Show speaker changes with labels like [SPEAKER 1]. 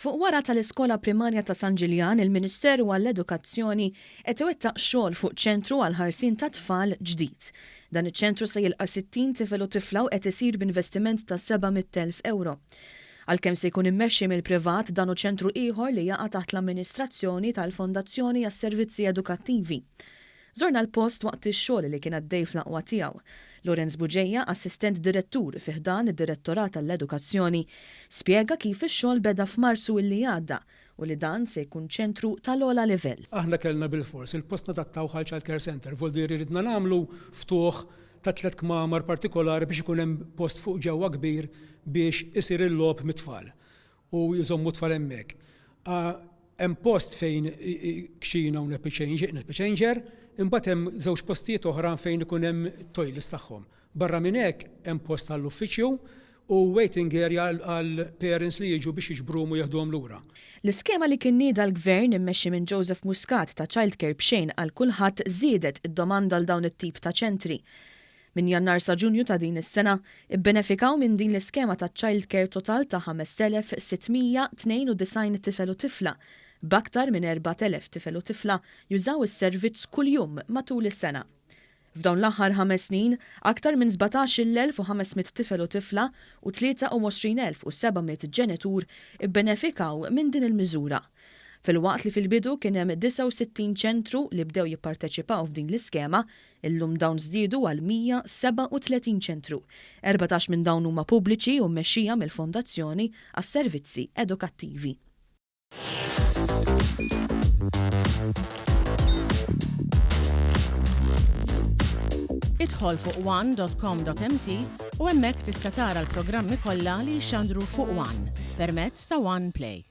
[SPEAKER 1] Fuq wara tal-Iskola Primarja ta' San Ġiljan, il-Ministeru għall-Edukazzjoni qed iwettaq xogħol fuq ċentru għall-ħarsien tat-tfal ġdid. Dan iċ-ċentru se jilqa' 60 tifel u tifla u qed isir b'investiment ta' 700,000 ewro. Għalkemm se jkun immexxi mill-privat, dan hu ċentru ieħor li jaqa' taħt l-amministrazzjoni tal-Fondazzjoni għas-Servizzi Edukattivi. Żorna l-post waqt ix-xogħol li kien għaddej fl-aqwa tiegħu. Lawrence Bugeja, Assistent Direttur fi ħdan id-Direttorat għall-Edukazzjoni, spjega kif ix-xogħol beda f'Marzu illi għadda u li dan se jkun ċentru tal-ogħla livell.
[SPEAKER 2] Aħna kellna bilfors il-post nadattawh għal child care centre, voldieri ridna nagħmlu ftuħ ta' tlett kmamar partikolari biex ikun hemm post fuq ġewwa kbir biex isir il-logħob mit-tfal. u jżommu t-tfal hemmhekk. Hemm post fejn kxina u nappy changer, imbagħad hemm żewġ postijiet oħra fejn ikun hemm toilets tagħhom. Barra minn hekk hemm post għall-uffiċċju u waiting area għal parents li jiġu biex jiġbruhom u jeħduhom lura.
[SPEAKER 1] L-iskema li kien nieda l-Gvern immexxi minn Joseph Muscat ta' childcare b'xejn għal kulħadd żiedet id-domanda għal dawn it-tip ta' ċentri. Minn Jannar sa Ġunju ta' din is-sena, ibbenefikaw minn din l-iskema ta' child care total ta' 5,692 tifel u tifla, b'aktar minn 4,000 tifel u tifla jużaw is-servizz kuljum matul is-sena. F'dawn l-aħħar ħames snin, aktar minn 17,500 tifel u tifla u 23,700 ġenitur ibbenefikaw minn din il-miżura. Filwaqt li fil-bidu kien hemm 69 ċentru li bdew jipparteċipaw f'din l-iskema, Illum dawn żdiedu għal 137 ċentru. 14 minn dawn huma pubbliċi u mmexxija mill-Fondazzjoni għas-Servizzi Edukattivi.
[SPEAKER 3] Idħol fuq one.com.mt u hemmhekk tista' tara l-programmi kollha li jixxandru fuq One permezz ta' One Play.